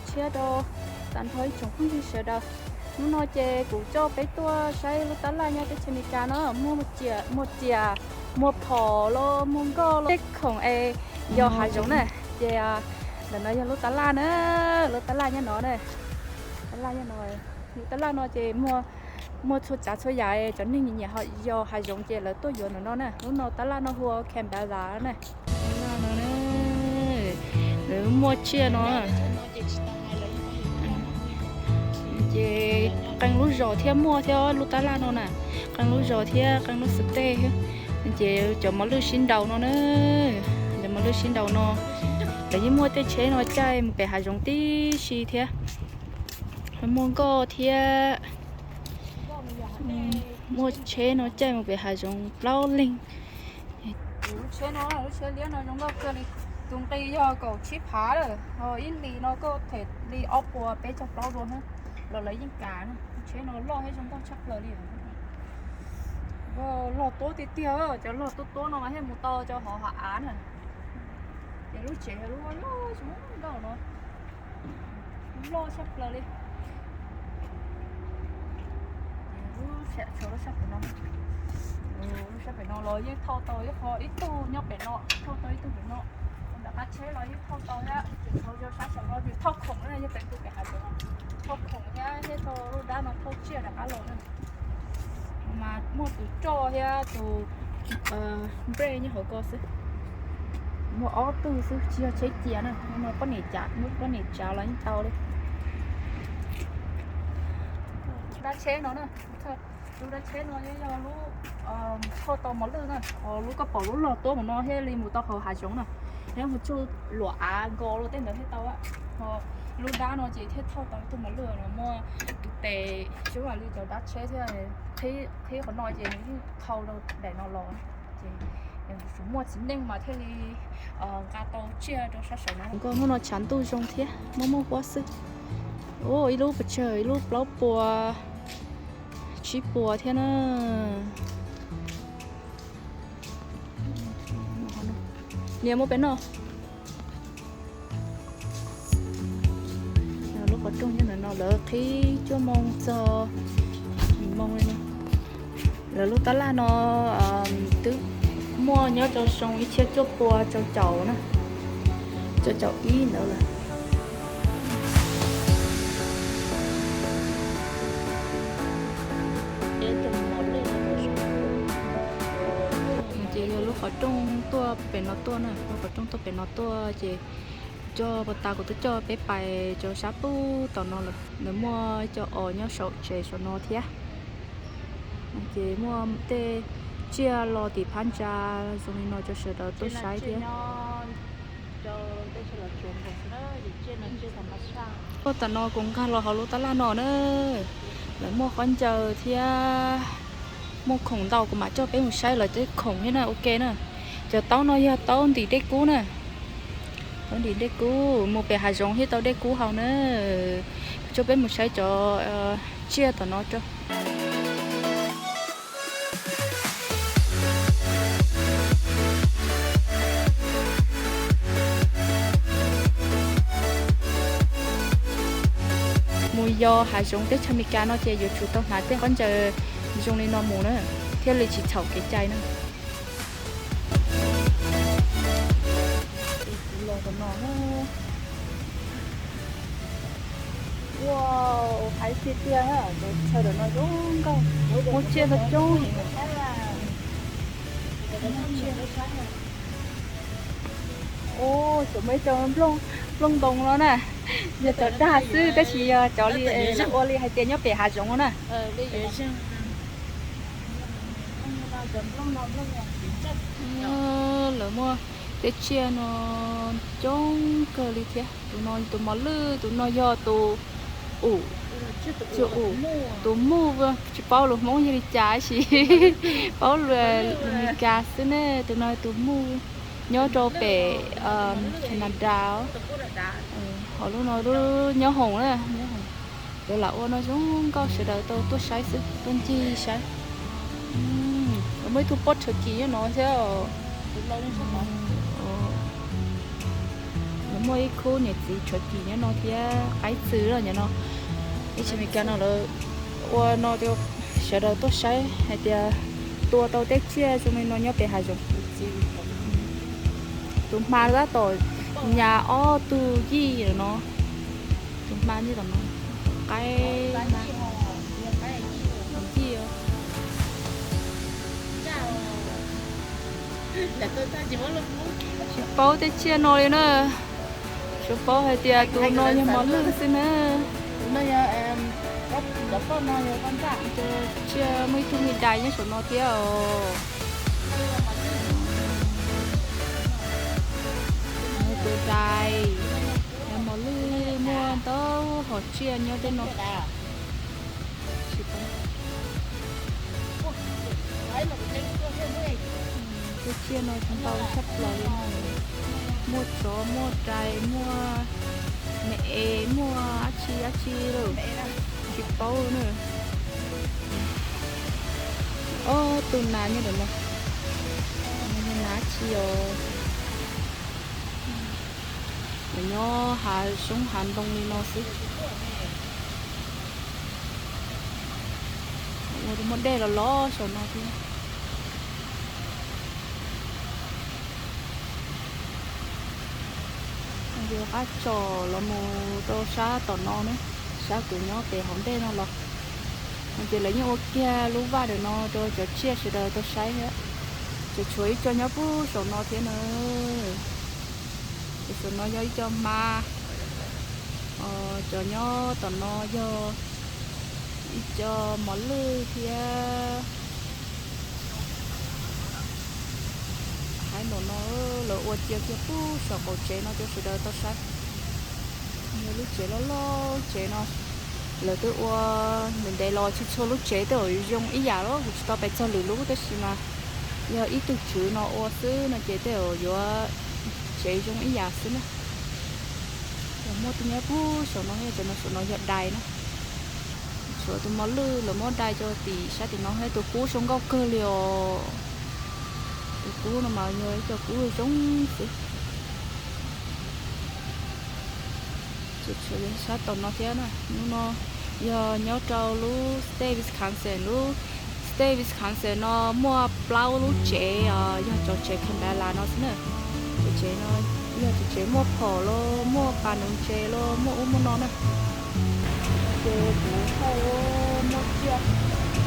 Tshiab rau tag nrho ib tsoom phooj ywg sawv daws. Hnub no ces kuv coj peb tuaj saib lub tab laj nyob teb chaws Amelikas no, muaj, muaj riam, muaj phom los muaj nkoj los tej khoom es yos hav zoov na. Ces ntawm no yog lub tab laj na, lub tab laj nyob no na. Tab laj nyob no, lub tab laj no ces muaj txhua tsav txhua yam, cov neeg nyiam yos hav zoov ces lawv tuaj yuav ntawm no na. Lub no tab laj no hu ua Canberra na. Lawv muaj tsiaj no ces qee lub zos thiab muaj thiab, lub tab laj no na, qee lub zos thiab qee lub xwb tej thiab. Ces cov mos lwj sib nraus no na, cov mos lwj sib nraus no, lawv yeej muaj tej tsheb no caij mus pem hav zoov tib si thiab. Muaj nkoj thiab, muaj tsheb no caij mus pem hav zoov plaub leeg. Lub tsheb no, lub tsheb liab no zoo nkauj kawg li. Tus nqi yog kaum tsib phav lawm, ho ib hlis no koj them li ob puas peb caug plaub dua na. Los lawv yeej kam na, tsheb no loj thiab zoo nkauj tshaj plaws li. Log tuab tiag tiag, cov log tuab tuab no mas thiaj mus tau cov hov hav av na. Ces lub tsev lub loj zoo nkauj no, loj tshaj plaws li. Lub sab pem no, lub sab pem no los yeej thauj tau ib qho ib tug nyob pem no, thauj tau ib tug pem no. Nram qab tsheb los yeej thauj tau thiab, ces thaum yog sab saum no ces thauj khoom na, yog pem tus pem hav zoov thauj khoom thiab, thiab thauj lub dab no thauj tsiaj rov qab los na. Mas muaj tus roj thiab tus nprej nyob hauv ko xwb. Muaj ob tug xwb, tsis yog tsheb cia na, no poj niam cav, muab poj niam tsav los yeej tau li. Dab tsheb no na, lub dab tsheb no yog lub thauj tau mos lwj na, ho lub koj pom lub log tuab mus no thiaj li mus tau hauv hav zoov na, thiab mus tsuj luam av nkaus los tej ntawd thiaj tau. Ho lub dab no ces thiaj thauj tau tus mos lwj no, muaj tus tes xub li cov dab tsheb thiab, qhib qhov no ces nws yeej thau rau daim no los. Ces tsuas muaj txiv neej mas thiaj li nqa tau tsiaj rau sab saum no. Nkauj hnub no tshav ntuj zoo thiab muaj muaj huab xwb. Ib lub pes tsawg, ib lub plaub puas, tsib puas thiab na. Niam muab peb noj. Lub qhov rooj nyob ntawm no lawv qhib cuaj moo txog yim moo li no. Lawv lub tab laj no twb muaj nyob rau xyoo ib txhiab cuaj pua rau caum na, rau caum ib ntawd lawm. Ces yog lub qhov rooj tuaj pem no tuaj na, lub qhov rooj tuaj pem no tuaj ces coj pas tas kuv twb coj peb pais rau sab pub tom no lawm, nws muaj cov os nyob saum tsev saum no thiab. Ces muaj tej tsiaj los tim phab ntsa zoo li no rau sawv daws tuaj saib thiab. Tuaj tom no kuv nkag los hauv lub tab laj no na, lawv muaj khaub ncaws thiab muaj khoom ntau, kuv mam coj peb mus saib lawv tej khoom thiab na, ua ke na. Cov taub no yog taub ntim dej kub na, taub ntim dej kub, mus pem hav zoov thiaj tau dej kub haus na. Coj peb mus saib cov tsiaj tom no tso. Mus yos hav zoov teb chaws Amelikas no ces yuav tsum tau hnav tej khaub ncaws zoo li no mus na, thiaj li tsis txhaum kev cai na. Ua, hais tiag tiag, chaw ntawm no zoo nkauj, muaj tsiaj ntau coob heev. Ua, tseem muaj ib co nplooj ntoo no na, yog cov dag xwb tab sis yog cov li ua li hais tias nyob pem hav zoov no na. Lawv muaj tej tsiaj no coob kawg li thiab. Tus no tus mos lwj, tus no yog tus ub, tus muj, tsis paub lus Hmoob yog li cas sis paub lus Amelikas xwb ne. Tus no tus muj nyob rau pem Canada. Ho lub no lub nyob hoom na, nyob hoom. Lawv lam ua no zoo nkauj, sawv daws tau tuaj saib xwb, tuaj ncig saib. Muaj ib tug pob turkey nyob no thiab. Muaj ib khub niam txiv tshuav cim nyob no thiab qaib txwm los nyob no. Ib txhia Meskas no lawv ua no rau sawv daws tuaj saib hais tias tua tau tej tsiaj zoo li no nyob pem hav zoov. Tus hma tab tom nyas ob tug yij no. Tus hma nyob tom no, qaib hma, yij. Tsis paub tej tsiaj no li na. Tsuas paub hais tias tus no yog mos lwj xwb na. Tsiaj muaj ib tug me dais nyob saum no thiab os. Tus dais, mos lwj, muaj ntau hom tsiaj nyob tej no. Tej tsiaj no ntau tshaj plaws li no. Muaj tsov, muaj dais, muaj me es, muaj dab tsi dab tsi lawm, tsis paub na. Ob tug nas nyob ntawm no, nas dab tsi os. Nyob hav xyoob hav ntoo li no xwb. Ua rau muaj dej los los saum no thiab. Ces qab tsom los mus rau sab tom no na, sab kuv nyob pem hauv ntej no los. No ces lawv yeej ua kiag lub vaj ntawm no rau cov tsiaj sawv daws tau saib thiab. Ces tshuav ib co nyob puag saum no thiab na. Ces saum no yog ib co hma. Cov nyob tom no yog ib co mos lwj thiab. Hav npaum no lawv ua cia kiag puag saum qaum tsev no rau sawv daws tau saib. Yog lub tsev loj loj tsev no, lawv twb ua ntev ntev los tsis txhua lub tsev twb zoo ib yam los kuv tsis tau pais txog lwm lub tab sis mas yog ib tug tswv no ua xwb no ces tej zaum yuav tsev zoo ib yam xwb na. Muaj tus nyob puag saum no, cov no saum no yog dais na. Tshuav tus mos lwj lawv muab dai rau tim sab tim no thiab, tus kub zoo nkauj kawg li os. Tus kub no mas yog ib co kub zoo xwb. Ces tshuav sab tom no thiab na. Hnub no yog nyob rau lub state Wisconsin, lub state Wisconsin no muaj plaub lub tsev, yog cov tsev Canberra no xwb na. Cov tsev no yog cov tsev muaj phom los muaj pas nuv ntses los muaj ub muaj no na. Ces kuv hais muaj tsiaj,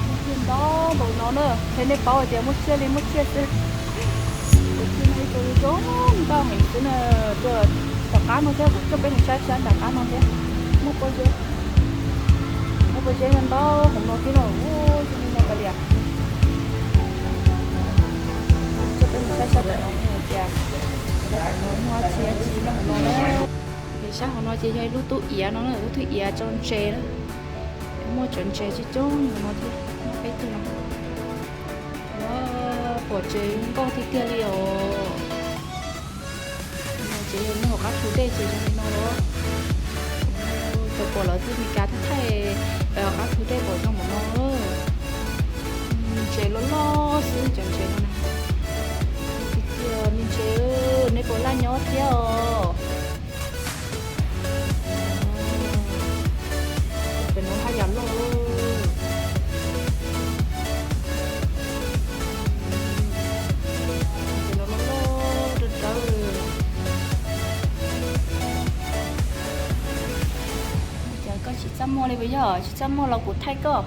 muaj tsiaj ntau npaum no na, qhia nej paub hais tias muaj tsiaj li muaj tsiaj xwb. Cov tsiaj no ib co zoo nkauj heev xwb na. Tom qab no thiab, kuv coj peb mus saib sab nram qab no thiab. Muaj pob zeb, muaj pob zeb ntau hauv no thiab no, zoo li no tas li. Coj peb mus saib sab tom no hais tias sab tom no muaj dab tsi dab tsi nyob hauv no na. Ces sab hauv no ces yog ib lub tub iav no, lub tub iav tso ntses na. Muaj cov ntses coob coob hauv no thiab, muaj peb tug no. Pom tsev zoo nkauj tiag tiag li os. Ces yog nyob hauv qab thu dej ces zoo li no los. Cov pom lawv txij Meskas thaij thaij hauv qab thu dej pom zoo npaum no. Ntses loj loj xwb cov ntses no na. Tiag tiag me ntses, nej puas laj nyob thiab os? Pem no haj yam loj. Pem no loj loj rawv rawv. Cas koj tsis txaj muag li puas yog? Tsis txaj muag los kuv thaij koj.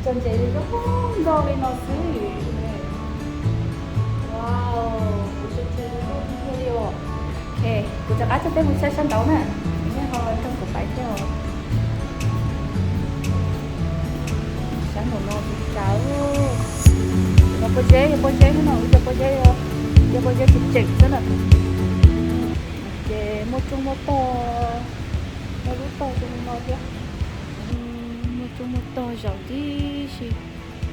Cov ntses zoo nkauj li no xwb. Wow, kuv cov ntses zoo nkauj tiag tiag li os. Ok, kuv rov qab coj peb mus saib sab nraud na. Nej ho nrog kuv pais thiab os. Sab nraum no ces cas, no pob zeb, yog pob zeb xwb no, yog pob zeb, yog pob zeb tseem tseem xwb na. Ces muaj rooj muaj tog, muaj lub tog zoo li no thiab. Muaj rooj muaj tog zaum tib si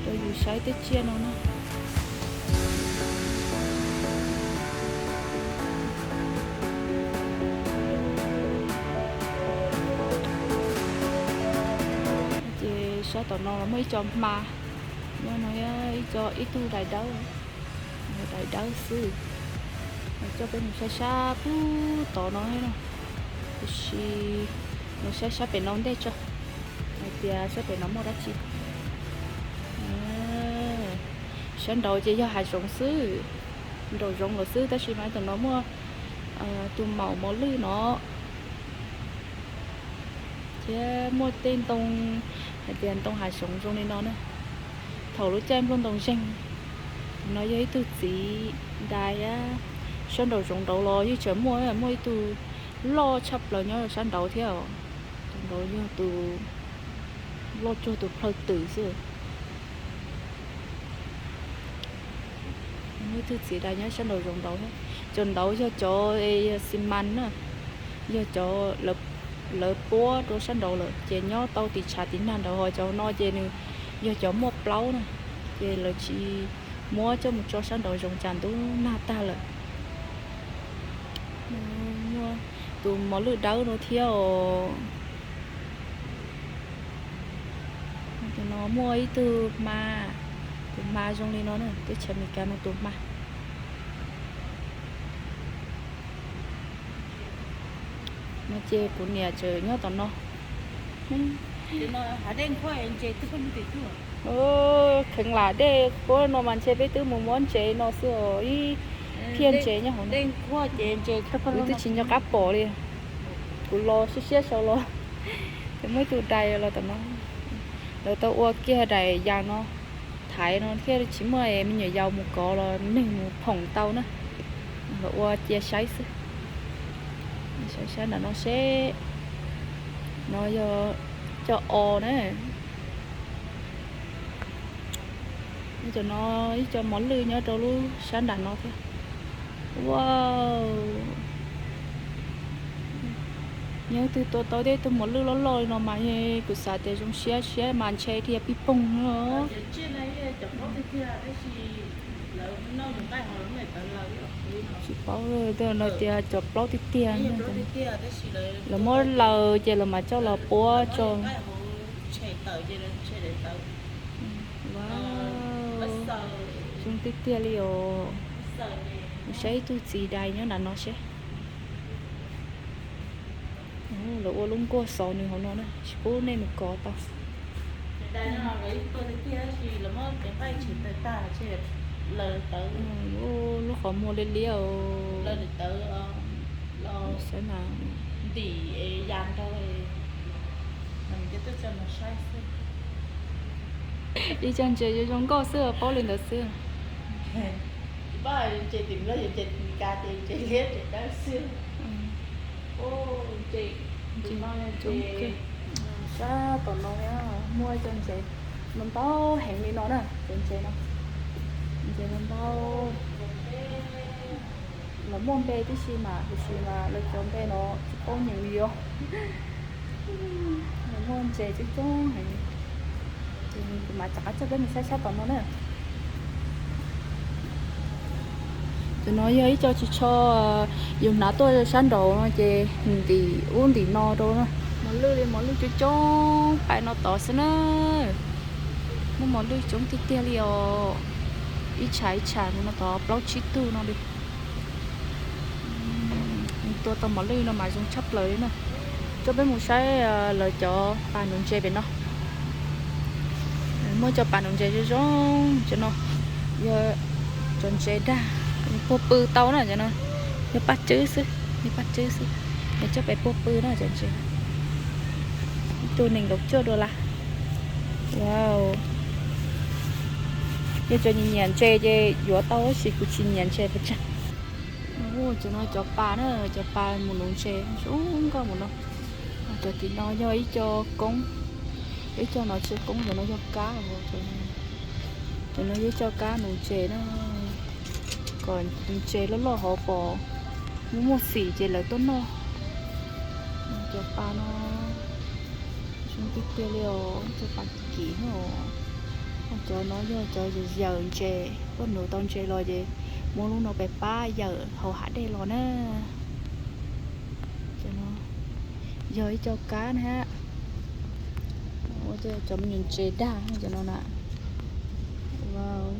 rau yus saib tej tsiaj no na. Ces sab tom no los muaj ib co hma nyob no, ib co, ib tug dais dawb, dais dawb xwb. Coj peb mus saib sab pub tod no, tiam sis mus saib sab pem no ntej tso, hais tias sab pem no muaj dab tsi. Sab nraud ces yog hav zoov xwb, nraum zoov lawm xwb, tab sis mas tam no muaj tus maum mos lwj no, thiab muaj tej ntoo, hais tias ntoo hav zoov zoo li no na. Thaum lub caij nplooj ntoo zeeg no yog ib tug txiv dais, sab nraum zoov nraud los yeej tseem muaj, muaj ib tug loj tshaj plaws nyob rau sab nraud thiab. Tus nraud yog tus loj cuag tus plhaw twm xwb. Muaj ib tug txiv dais nyob sab nraum zoov nraud thiab. Cov nraud yog cov xi mas na, yog cov lawv puab rau sab nraud lawm ces nyob tau tim tshav tim nag nraud, ho cov no ces nws yog cov muaj plaub na, ces lawv tsis muab coj mus tso sab nraud zoov cas ntub nag tag lawm. Muaj tus mos lwj dawb no thiab os. Tus no muaj ib tug hma, tus hma zoo li no na, teb chaws Amelikas no tus hma. No ces kuv niam tseem nyob tom no. Kheev lam dej puab no mas ntshe peb twb mus muab ntses no xwb os, ib phiaj ntses nyob hauv no. Kuv twb tsis nco qab pom li. Kuv los siab siab sau los, ces muaj ib tug dais los tom no. Lawv tau ua kiag daim yas no thaiv no thiaj tsis muaj me nyuam yaus mus kov los neeg mus phoom tau na. Lawv ua cia saib xwb. Saib sab nram no seb, no yog cov os na. Cov no ib co mos lwj nyob rau lub sab nram no thiab. Wow, nyob twg tua tau tej tug mos lwj loj loj li no mas kuv xav tias zoo siab siab mas ntshe dhia pij poog no. Tsis paub, tej no tias cov plaub tiag tiag. Lawv muab laws ces lawv mam coj los puab tso. Wow, zoo tiag tiag li os. Mus saib ib tug txiv dais nyob nram no seb. Lawv ua lub nkuaj xov nws hauv no na, tsis pub nej mus kov tau. Lub qhov muag liab liab. Saib na, ib co ntses zoo zoo nkauj xwb, paub li ntawd xwb. Sab tom no muaj ib co ntses ntau ntau heev li no na, cov ntses no, ntses ntau ntau. Lawv muaj npe tib si mas tiam sis mas lawv cov npe no tsis paub nyeem li os. Lawv muaj ntses coob coob heev. Kuv mam rov qab coj peb mus saib sab tom no na. Cov no yog ib co ris tsho yus hnav tuaj sab nraud no ces ntim ub ntim no rau na. Mos lwj li mos lwj coob coob pais no tod xwb na. Muaj mos lwj coob tiag tiag li os. Ib tsham ib tsham no tod plaub tsib tug no li. Tua tau mos lwj no mas zoo tshaj plaws li na. Coj peb mus saib lawv cov pas nuv ntses pem no. Muaj cov pas nuv ntses zoo zoo, cov no yog cov ntses dag, puag pw tau na, cov no yog paj tswb xwb, yog paj tswb xwb, yog coj pem puag pw na cov ntses. Ib tug nees nkaum cuaj dollar. Wow, yog cov nyiam nyiam ntses ces yuav tau tab sis kuv tsis nyiam ntses pes tsawg. Cov no cov pas na, cov pas mus nuv ntses zoo nkauj mus no. Cov tim no yog ib co koob, ib co no tsis koob, cov no yog kab. Cov no yog ib co kab nuv ntses na, kom ntses loj loj hauv pom muaj muaj xim ces lawv tuaj noj. Cov pas no zoo tiag tiag li os, cov pas kim no. Cov no yog cov yaws ntses, koj nuv tau ntses los ces muab lub no pes pab yaws hauv hav dej los na. Yog ib co kab na, cov me nyuam ntses dag cov no na. Wow,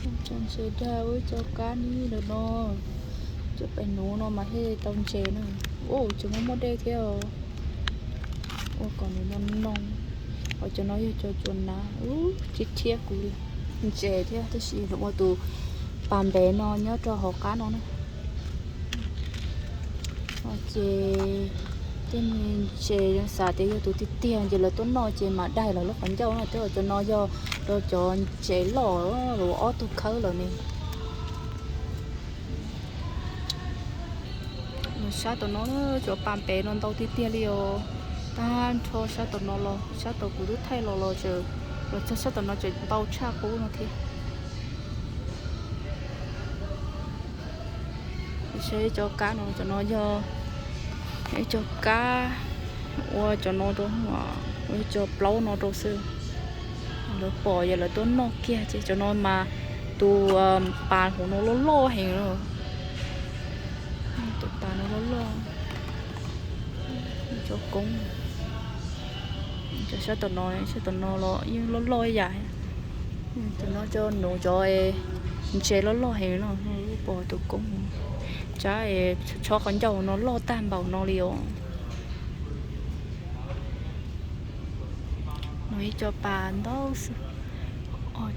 Cov ntses dag ua ib co kab nib lawm no. Cov pem nuv no mas thiaj tau ntses na. Ua tseem muaj muaj dej thiab os. Ua kom nws no no. Ho cov no yog cov cua nav, ub, tib thiab kuv li. Ntses thiab tab sis ua tus pas npev no nyob rau hauv qab no na. Ces tej me ntses xav tias yog tus tiag tiag ces lawv tuaj noj ces mam daig lawv lub qhov ncauj no thiab. Cov no yog rau cov ntses loj uas ob tug khawb lawm ne. Sab tom no cov pas npev no ntau tiag tiag li os. Tag nrho sab tom no los sab tom kuv twb thaij los los tseem, los txog sab tom no tseem ntau tshaj qub no thiab. Saib cov kab no, cov no yog ib co kab ua cov no rau, ua cov plaub no rau xwb. Lawv pom yog lawv tuaj noj kiag ces cov no mas tus pas hauv no loj loj heev na. Tus pas no loj loj. Cov koob, cov sab tom no, sab tom no los yeej loj loj ib yam. Tus no cov nuv cov ntses loj loj heev no, pom tus koob tsab tshob qhov ncauj no loj tag npaum no li os. No ib co pas ntau xwb.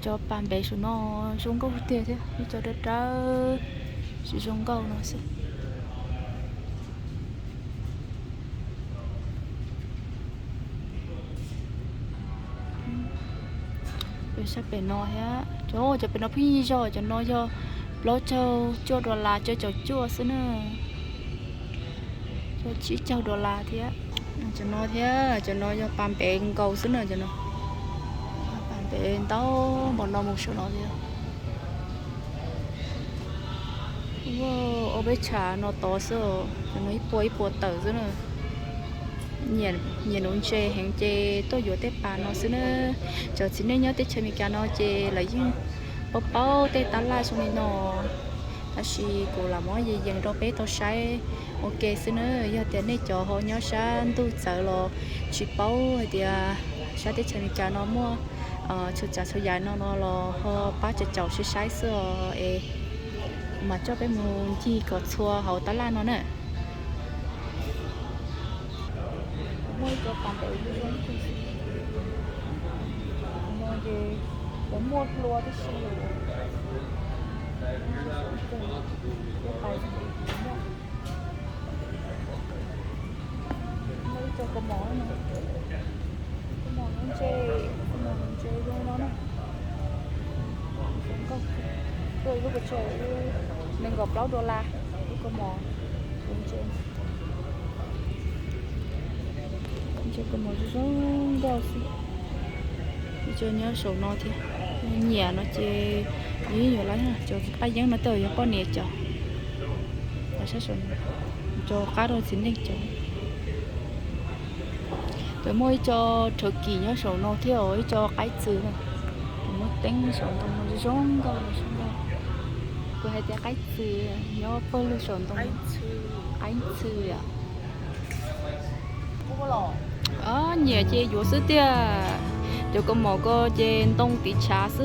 Cov pas npev saum no zoo nkauj tiag thiab, ib co dawb dawb, tsis zoo nkauj no xwb. Sab pem no thiab, cov, cov pem no pheej yig zog, cov no yog plaub caug cuaj dollar, cuaj caum cuaj xwb na. Cuaj, tsib caug dollar thiab. Cov no thiab, cov no yog pas npev nkaus xwb na, cov no. Pas npev ntau npaum no mus saum no thiab. Ua peb tshav no tod xwb, cov no ib puas ib puas tawm xwb na. Nyiam nuv ntses heev ces tuaj yuav tej pas no xwb na. Cov txiv neej nyob teb chaws Amelikas no ces lawv yeej paub paub tej tab laj zoo li no. Tab sis kuv lam muab yees yees rau peb tau saib ua ke xwb na. Yog tias nej cov ho nyob sab ntuj txawv los tsis paub hais tias sab teb chaws Amelikas no muaj txhua tsav txhua yam no no los ho pab caum caum saib saib xwb os es kuv mam coj peb mus ncig kom txhua hauv tab laj no na. Muaj ib co pas npev zoo zoo kawg, no ces lawv muaj hlua tib si, peb pas muaj. Muaj ib co kaus mom no, kaus mom ntse, kaus mom ntse zoo no na. Zoo nkauj kawg. Tuaj ib lub pes tsawg, nees nkaum plaub dollar ib kaus mom ntse. Ntse kaus mom zoo zoo nkauj xwb. Ib co nyob saum no thiab, nyiam no ces yeej yuav lawm. Cov paj yeeb no tej zaum yog poj niam cov. Sab saum no, cov qab rau txiv neej cov. Ces muaj ib co rhawv kim nyob saum no thiab os, ib co qaib txwm na. Muaj teeb saum ntoo no zoo nkauj zoo nkauj. Kuv hais tias qaib txwm nyob pawg lug saum ntoo. Qaib txwm yom. Nyiam ces yuav xwb tiag. Cov kaus mom ko ces ntoo tiv tshav xwb.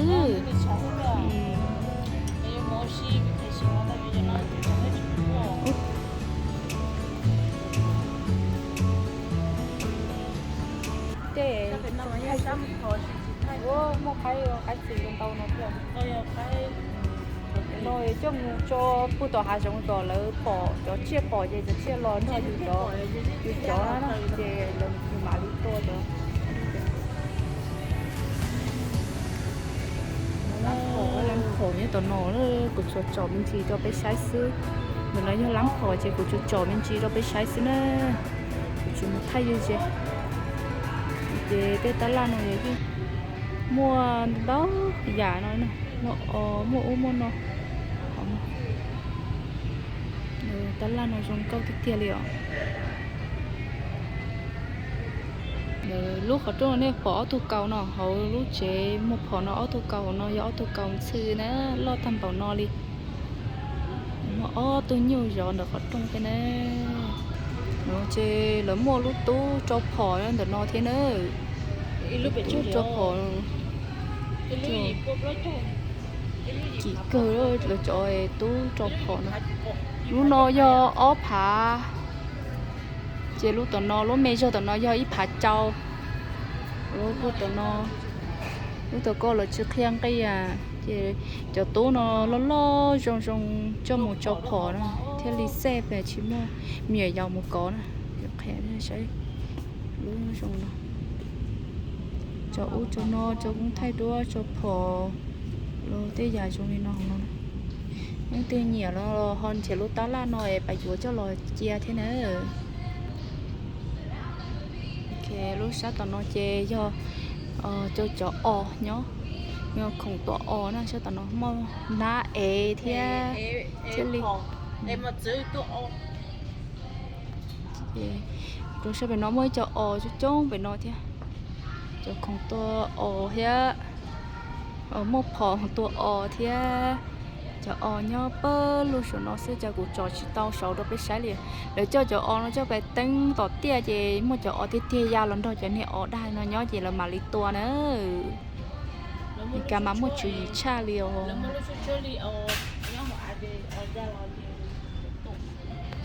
Tej muaj qaib, qaib txwm ntau no thiab. No coj mus tso puag tom hav zoov kom lawv pom, cov tsiaj pom ces cov tsiaj los nrog yus cov, yus cov na ces lawv, yus mam li tua cov. Lab phom nyob tom no, kuv tsuas tsom me ntsis rau peb saib xwb. Ntawm no yog lab phom ces kuv tsuas tsom me ntsis rau peb saib xwb na. Kuv tsis mus thaij ze ze. Ces tej tab laj no yeej muaj ntau yam no, muaj os, muaj ub muaj no. Tab laj no zoo nkauj tiag tiag li os. Lub qhov rooj nej pom ob tug kaus no hauv lub tsev muag phom no, ob tug kaus hauv no yog ob tug kaus ntxhw na, loj tag npaum no li. Muaj ob tug nyuj zov ntawm qhov rooj thiab na. Ces lawv muaj lub tub tsau phom ntawm no thiab na. Tub tsau phom. Ib lub yim pua plaub caug. Kim kawg lawv cov tub rau phom no. Lub no yog ob phav, ces lub tom no, lub me zog tom no yog ib phav rau. Lub tom no, lub tom ko lawv tsis qhia nqi, ces cov tub no loj loj zoo zoo coj mus rau phom no thiaj li xej, pes tsis muaj me nyuam yaus mus kov na. Qhia saib lub zoo no. Cov ub cov no cov koob thaij duab, cov phom, los tej yam zoo li no no. Leej twg nyiam los ho nrhiav lub tab laj no es pab yuav coj los cia thiab na. Lub sab tom no ces yog cov, cov os nyob, yog khoom tua os na. Sab tom no muaj nab ev thiab, thiaj li rau sab pem no muaj ib co os coob coob pem no thiab. Cov khoom tua os thiab, muaj phom tua os thiab. Cov os nyob pawg lug saum no xwb, cas kuv tso tsis tau saud rau peb saib li. Lawv coj cov os no coj pem teeb tom tiaj ces muaj cov os tiag tiag ya los nrog cov niag os dag no nyob ces lawv mam li tua na. Meskas mas muaj tswv yim tshaj li os.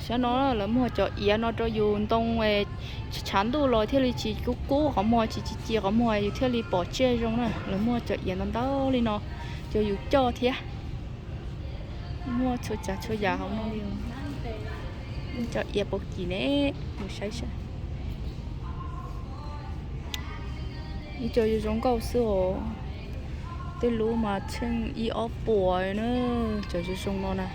Sab no lawv muag cov iav no rau yus ntoo, tshav ntuj los thiaj li tsis kub kub qhov muag, tsis ci ci qhov muag, yus thiaj li pom tsiaj zoo na. Lawv muag cov iav ntau ntau li no rau yus coj thiab. Muaj txhua tsav txhua yam hauv no li. Cov iav puas kim ne, yus saib saib. Ib co zoo zoo nkauj xwb os. Tej lub mas tsheej ib ob puas na, cov zoo zoo no na.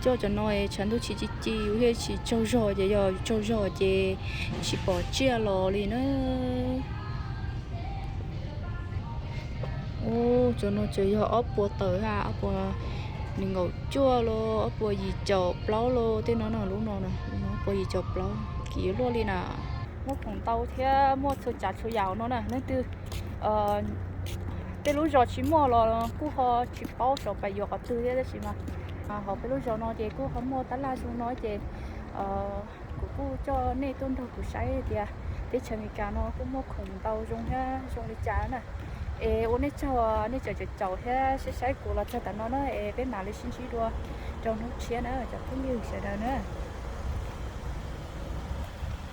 Coj cov no tshav ntuj tsis ci ci, yus thiaj tsis tsaug zog, ces yog yus tsaug zog ces tsis pom tsiaj los li na. Ub, cov no ces yog ob puas tawm ha, ob puas nees nkaum cuaj los, ob puas yim caum plaub los, tej no no, lub no na, ob puas yim caum plaub, kim luaj li na. Muaj khoom ntau thiab muaj txhua tsav txhua yam no na. Leej twg tej lub zos tsis muaj los kuj ho tsis paub saum pais yuav qhov twg thiab, tab sis mas hauv peb lub zos no ces kuj ho muaj tab laj zoo no ces kuv kuj coj nej tuaj nrog kuv saib tias teb chaws Amelikas no kuj muaj khoom ntau zoo thiab zoo li cas na. Es ua nej tsaug, nej tseem caum thiab saib saib kuv los txog tam no na, es peb mam li sib ntsib dua rau hnub tshiab na cov phooj ywg sawv daws na.